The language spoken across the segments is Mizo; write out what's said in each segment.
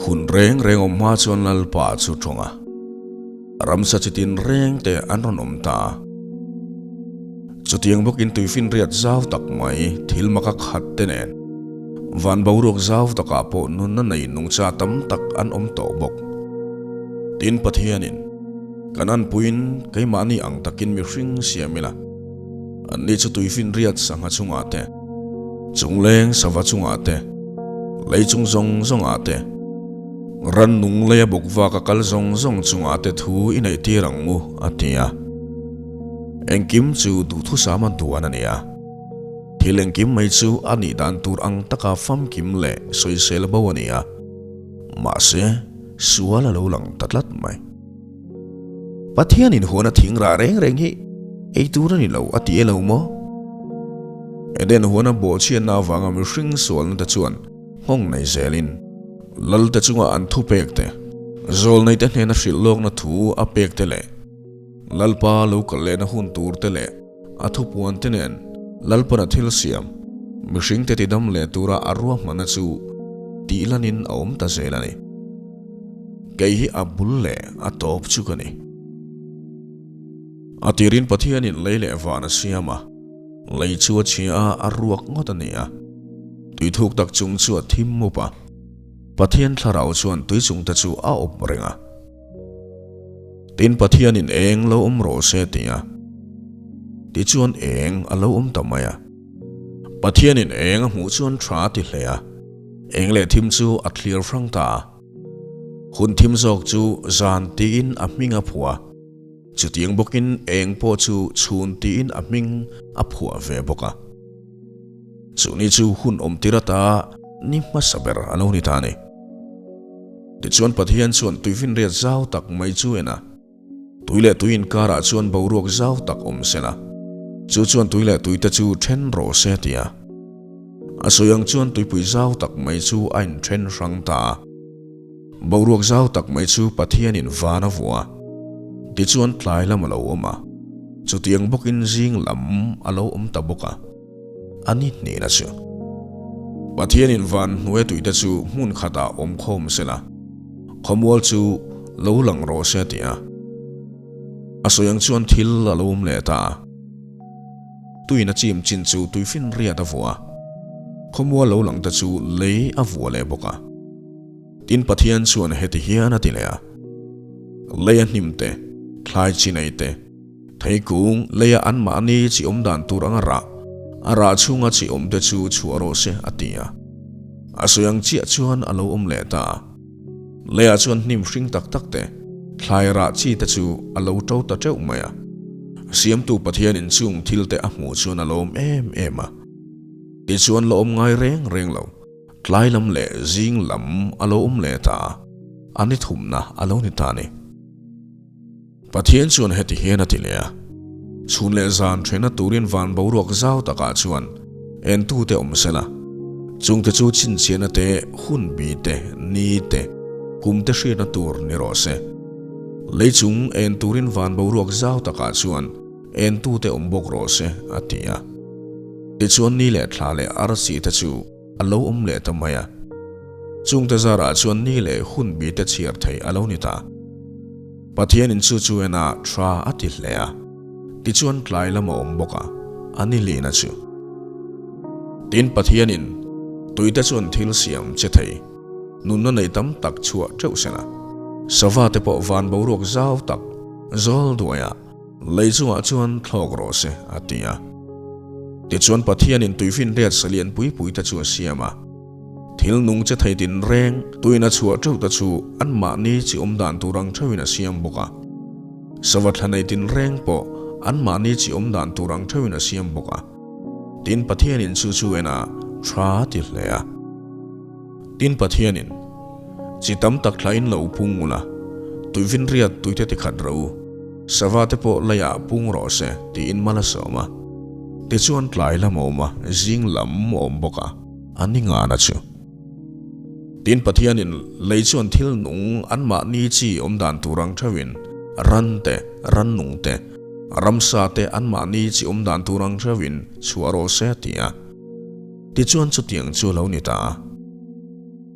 Hun reng reng awm hma chuan Lalpa chu tawng a, ramsa chi tin reng te an rawn awm ta a. Chutiang bawkin tuifinriat zau tak mai thil maka khat te nen van boruak zau takah pawh nunna nei nungcha tam tak an awm tawh bawk. Tin Pathianin kan anpuiin keimahni ang takin mihring siam ila, anni chu tuifinriat sangha chungah te, chungleng sava chungah te, lei chung zawng zawngah te, rannung leia bawk vaka kal zawng zawng chungah te thu i neihtir ang u, a ti a. Engkim chu duhthusama duan a ni a. Thil engkim mai chu a nih dan tur ang taka famkim leh sawisel bo a ni a. Mahse, sual a lo lang ta tlat mai. Pathianin huana thing rah reng reng hi ei tur a ni lo a ti e lo maw? Eden huana bawhchhiatna avanga mihring sualna te chuan nghawng nei zelin Lalte chunga an thupek te, zawlneite hnena hrilh lawkna thu a pek te leh Lalpa lo kal lehna hun tur te leh a thupuan te nen Lalpana thil siam mihring te tidam leh tura a ruahmanna chu tih lanin a awm ta zel a ni. Kei hi a bul leh a tawp chu ka ni. A tirin Pathianin lei leh van a siam a, lei chu a chhia a, a ruak ngawt a ni a. Tui thuk tak chung chu a thim mup a, Pathian thlarau chuan tui chung te chu a awp reng a. Tin Pathianin eng lo awm rawh se ti a, tichuan eng a lo awm ta mai a. Pathianin eng a hmuh chuan tha a ti hle a, eng leh thim chu a thlir hrang ta a. Hun thim zawk chu zan tiin a hming a phuah a, chutiang bawkin eng pawh chu chhun tiin a hming a phuah ve bawk a. Chuni chu hun awm tir ata ni hmasa ber a lo ni ta a ni. Tichuan Pathian chuan tuifinriat zau tak mai chu en a, tui leh tui inkarah chuan boruak zau tak awm sela, chu chuan tui leh tuite chu then rawh se a ti a. A sawi ang chuan tuipui zau tak mai chu a inthen hrang ta a. Boruak zau tak mai chu Pathianin van a vuah a, tichuan tlai lam a lo awm a, chutiang bawkin zing lam a lo awm ta bawk a. A ni hnena chu. Pathianin van hnuai tuite chu hmun khatah awm khawm sela, khawmual chu lo lang rawh se a ti a. A sawi ang chuan thil a lo awm leh ta a. Tuin a chim chin chu tuifinriat a vuah a, khawmual lo lang te chu lei a vuah leh bawk a. Tin Pathian chuan heti hian a ti leh a, Lei a hnim te, thlai chi nei te, Theikung leia anmahni chi awm dan tur anga rah, a rah chhunga chi awm te chu chhuah rawh se, a ti a. A sawi ang chiah chuan a lo awm leh ta a. Leiah chuan hnim hring tak tak te, thlai rah chi te chu a lo to ta teuh mai a. Siamtu Pathian inchung thil te a hmuh chuan a lawm em em a. Tichuan la awm ngai reng reng lo, tlai lam leh zing lam a lo awm leh ta a, a ni thumna a lo ni ta a ni. Pathian chuan heti hian a ti leh a, Chhun leh zan thena turin van boruak zau takah chuan entute awm sela, chungte chu chhinchhiahna te, hun bi te, ni te, kum te hriatna tur ni rawh se. Lei chung en turin van boruak zau takah chuan entute awm bawk rawh se, a ti a. Tichuan ni leh thla leh arsi te chu a lo awm leh ta mai a. Chungte zarah chuan ni leh hun bi te chhiar thei a lo ni ta. Pathianin chu chu en a tha a ti hle a, tichuan tlai lam a awm bawk a, a ni lina chu. Tin Pathianin tuite chuan thil siam che thei, nunna nei tam tak chhuah teuh sela, sava te pawh van boruak zau tak zawl duaiah lei chungah chuan thlawk rawh se, a ti a. Tichuan Pathianin tuifinriat salian pui pui te chu a siam a. Thil nung che thei tin reng tuin a chhuah teuh te chu anmahni chi awm dan tur ang theuhin a siam bawk a. Sava thla nei tin reng pawh anmahni chi awm dan tur ang theuhin a siam bawk a. Tin Pathianin chu chu en a tha a ti hle a. Tin Pathianin, Chi tam tak thla in lo pung ula, tuivinriat tuite ti khat ro u, sava te pawh leiah pung rawh se tiin mal a sawm a. Tichuan tlai lam a awm a, zing lam a awm bawk a. A ni ngana chu. Tin Pathianin lei chuan thil nung anmahni chi awm dan tur ang theuhin ran te, rannung te, ramsa te anmahni chi awm dan tur ang theuhin chhuah rawh se a ti a. Tichuan chutiang chu a lo ni ta a.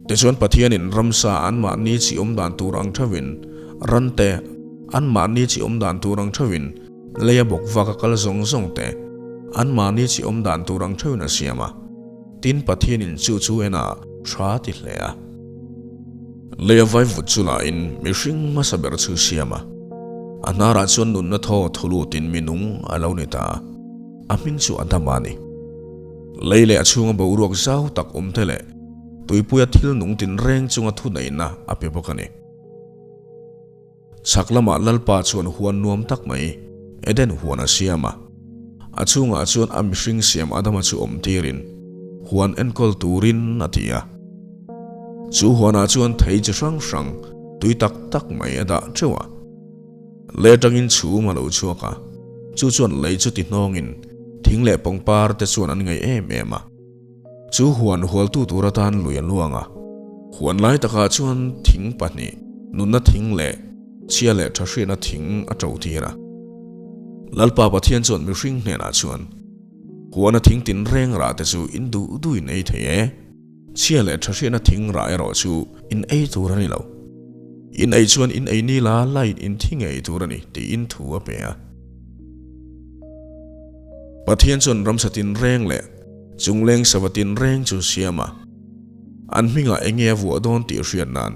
Tichuan Pathianin ramsa anmahni chi awm dan tur ang theuhin, rante anmahni chi awm dan tur ang theuhin, leia bawk vaka kal zawng zawng te anmahni chi awm dan tur ang theuhin a siam a. Tin Pathianin chu chu en a tha ti hle a. Leia vaivut chu lahin mihring hmasa ber chu siam a. A hnarah chuan nunna thaw thu lutin minung a lo ni ta a. A hming chu Adama a ni. Lei leh a chhunga boruak zau tak awm te leh tuipuia thil nung tinreng chunga thuneihna a pe bawk a ni. Chhak lamah Lalpa chuan huan nuam tak mai, Eden huan a siam a. A chhungah chuan a mihring siam Adama chu awm tirin, huan enkawl turin a ti a. Chu huanah chuan thei chi hrang hrang, tui tak tak mai a dah teuh a. Lei atangin chhum a lo chhuak a, chu chuan lei chu ti hnawngin thing leh pangpar te chuan an ngaih em em a. Chu huan hualtu tur atan lui a luang a, huan lai takah chuan thing pahnih, nunna thing leh chhia leh tha hriatna thing a to tir a. Lalpa Pathian chuan mihring hnenah chuan, Huana thing tinreng rah te chu in duh duh in ei thei e. Chhia leh tha hriatna thing rah erawh chu in ei tur a ni lo. In ei chuan in ei ni la laiin in thi ngei tur a ni tiin thu a pe a. Pathian chuan ramsa tinreng leh chungleng sava tinreng chu siam a, an hmingah eng nge a vuah dawn tih hriat nan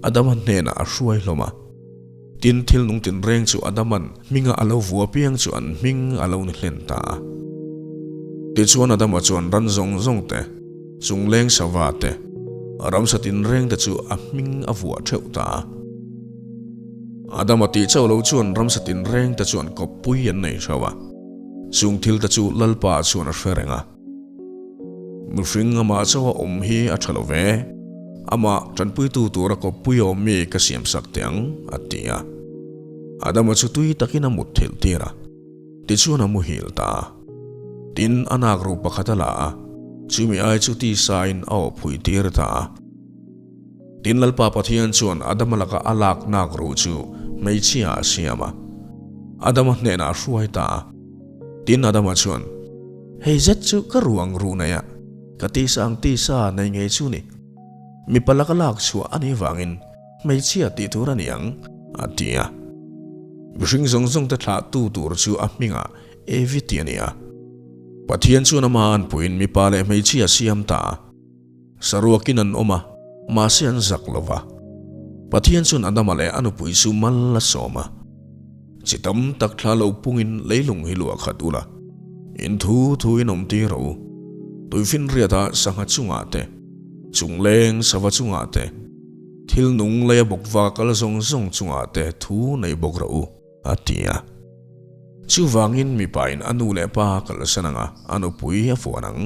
Adama hnenah a hruai hlawm a. Tin, thil nung tinreng chu Adaman hminga a lo vuah piang chu an hming a lo ni hlen ta a. Tichuan Adama chuan ran zawng zawng te, chungleng sava te, ramsa tinreng te chu a hming a vuah theuh ta a. Adama tih chauh lo chuan ramsa tinreng te chuan kawppui an nei theuh a, chung thil te chu Lalpa chuan a hre reng a. Mihring amah chauha awm hi a tha lo ve, amah tanpuitu tura kawppui awm mi ka siamsak teh ang, a ti a. Adama chu tui takin a mut thilh tir a, tichuan a muhil ta a. Tin, a nak ru pakhat a la a, chumi ai chu tisain a awphui tir ta a. Tin Lalpa Pathian chuan Adama laka a lak nak ruh chu hmeichhia a siam a, Adama hnenah a hruai ta a. Tin Adama chuan, Hei zet chu ka ruang ruh nei a, ka tisa ang tisa nei ngei chu ni. Mipa laka lak chhuah a nih vangin hmeichhia tih tur a ni ang, a ti a. Mihring zawng zawng te thlahtu tur chu a hmingah Evi tih a ni a. Pathian chuan ama anpuiin mipa leh hmeichhia a siam ta a. Saruakin an awm a, mahse an zak lo va. Pathian chuan Adama leh a nupui chu mal a sawm a. Chi tam tak thla lo pungin leilung hi luah khat ula, in thu thu in awm tir rawh u. Tuifinriata sangha chungah te, chungleng sava chungah te, thil nung leia bawkva kal zawng zawng chungah te thu nei bawk rawh u, a ti a. Chuvangin mipain a nu leh pa kalsan anga a nupui a fuan ang.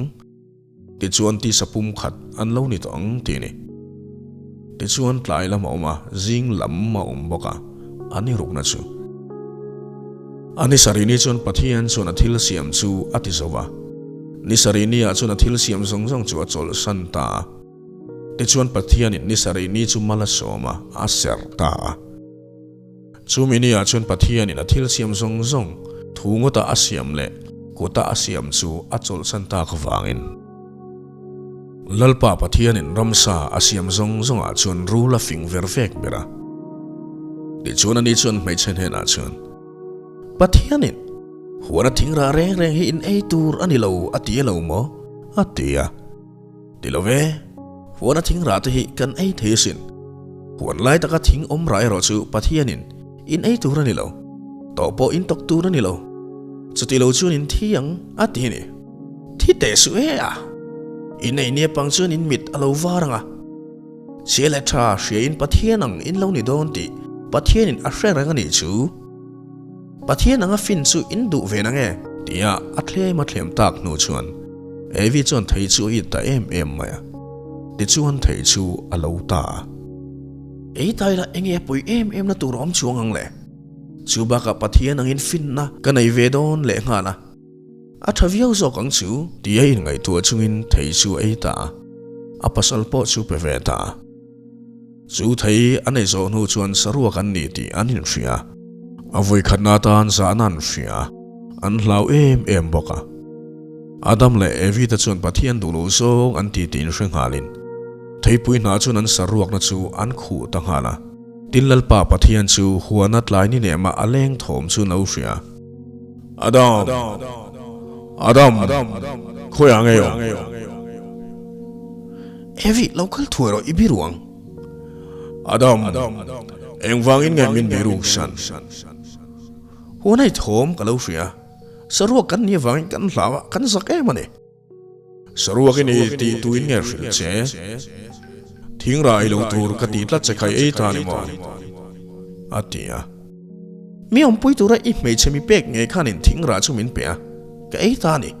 Tichuan tisa pum khat an lo ni tawh ang tih a ni. Tichuan tlai lam a awm a, zing lam a awm bawk a, a ni rukna chu. A ni sarih ni chuan Pathian chuan a thil siam chu a ti zo va. Ni sarih ni ah chuan a thil siam zawng zawng chu a chawlhsan ta a. Tichuan Pathianin ni sarih ni chu mal a sawm a, a serh ta a. Chumi ni ah chuan Pathianin a thil siam zawng zawng thu ngawta a siam leh kuta a siam chu a chawlhsan tak avangin Lalpa Pathianin ramsa a siam zawng zawngah chuan rul a fing ver vek ber a. Tichuan ani chuan hmeichhe hnenah chuan, Pathianin huan a thingrah reng reng hi in ei tur a ni lo a ti elo maw? a ti a. Ti lo ve, huan a thing rah te hi kan ei thei asin. Huan lai taka thing awm rah erawh chu Pathianin in ei tur a ni lo, tawh pawh in tawk tur a ni lo. Chuti lo chuan in thi ang a ti a ni. Thi teh suh e a! In ei nia pang chuan in mit a lo var ang a. Chhia leh tha hria in Pathian ang in lo ni dawn tih Pathianin a hre reng a nih chu. Pathian anga fin chu in duh ve nange? Tia a thlem a thlem tak hnu chuan Evi chuan thei chu a it ta em em mai a, tichuan thei chu a lo ta a. Ei ta ila enge a pui em em na tur a awm chuang ang le? Chu bakah Pathian angin finna ka nei ve dawn leh nghal a, a tha viau zawk ang chu. Tia inngaihtuah chungin thei chu a ei ta a, a pasal pawh chu pe ve ta a. Chu thei a nei zawh hnu chuan saruak an ni tih an inhria. A vawikhatna atan zahna an hria, an hlau em em bawk a. Adam leh Evi te chuan Pathian duh loh zawng an ti tih inhre nghalin. Theipui hna chuan an saruakna chu an khuh ta nghal a. Tin Lalpa Pathian chu huana tlai ni nema a leng thawm chu an lo hria. Adam! Adam! Khawiah nge awm? Evi, lo kal thuai rawh i biru ang. Adam! Engvangin nge min biruk san? Huana i thawm ka lo hria. Saruak kan nih avangin kan hlau a, kan zak em a ni. Saruak i ni tih tuin nge hrilh che? Thingra ei lo tur ka tih tlat che kha i ei ta ni maw? A ti a. Mi awmpui tura i hmeichhe mi pek ngei khanin thingra chu min pe a, ka ei ta a ni.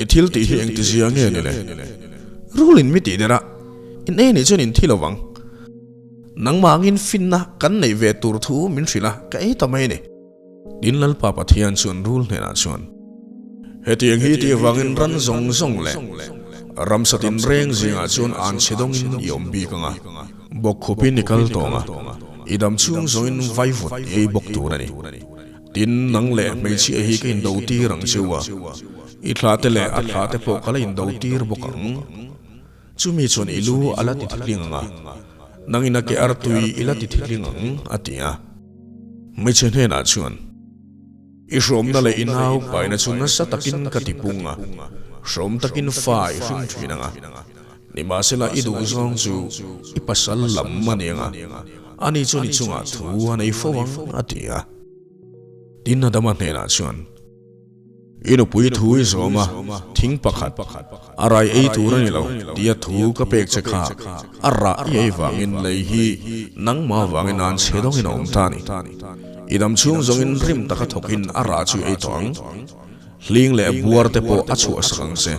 I thil tih hi engtizia nge ni le? Rulin mi tih der a, in ei nih chuan in thi lo vang. Nangmah angin finna kan neih ve tur thu min hrilh a, ka ei ta mai a ni. Tin Lalpa Pathian chuan rul hnenah chuan, Hetiang hi tih avangin ran zawng zawng leh ramsa tinreng zingah chuan an chhe dawngin i awm bik ang a, bawkkhupin i kal tawng a, i dam chhung zawngin vaivut i ei bawk tur a ni. Tin, nang leh hmeichhia hi ka indo tir ang cheu a, i thlahte leh a thlahte pawh ka la indo tir bawk ang. Chumi chuan i lu a la ti thitling ang a, nangin a ke artui i la ti thitling ang, a ti a. Hmeichhe hnenah chuan, I hrawmna leh i nau paina chu nasa takin ka ti pung a, hrawm takin fa i hring thin ang a. Nimahsela i duh zawng chu i pasal lam a ni ang a, ani chuan i chungah thu a nei fo ang, a ti a. Tin, Adama hnenah chuan, I nupui thu i zawm a, thing pakhat, a rai ei tur a ni lo tia thu ka pek che kha a rah i ei vangin lei hi nangmah vangin an chhe dawngin a awm ta a ni. I dam chhung zawngin rim taka thawkin a rah chu i ei tawh ang. Hling leh buar te pawh a chhuahsak ang che.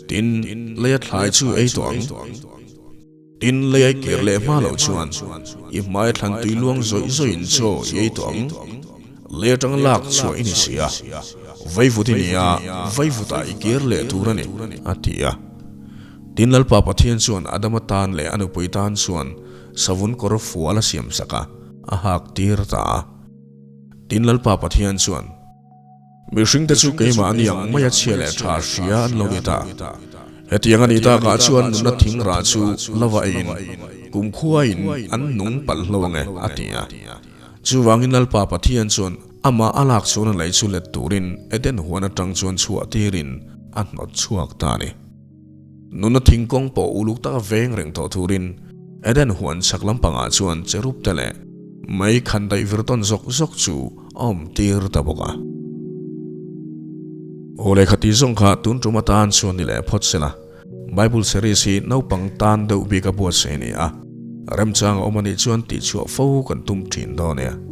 Tin, leia thlai chu i ei tawh ang. Tin, lei ai kir leh hma loh chuan i hmai thlan tui luang zawih zawihin chaw i ei tawh ang. Lei atanga lak chhuah i ni si a, vaivut i ni a, vaivutah i kir leh tur a ni, a ti a. Tin, Lalpa Pathian chuan Adama tan leh a nupui tan chuan savun kawr fual a siamsak a, a hak tir ta a. Tin, Lalpa Pathian chuan. Mihringte chu keimahni ang maia chhia leh tha hria an lo ni ta. Hetiang a nih takah chuan nunna thing rah chu lova eiin kumkhuain an nung palh hlo ang e, a ti a. Chuvangin Lalpa Pathian chuan amah a lak chuan a lei chu let turin Eden huan atang chuan chhuah tirin a hnawt chhuak ta a ni. Nunna thingkawng pawh uluk taka veng reng tawh turin Eden huan chhak lampangah chuan cherub te leh mei khan daih vir tawn zawk zawk chu a awm tir ta bawk a. Aw lehkha tih zawng kha tun tum atan chuan ni leh phawt sela, Bible series hi naupang tan deuh bik a buatsaih a ni a, remchang a awm a nih chuan tihchhuah fo kan tum thin dawn e.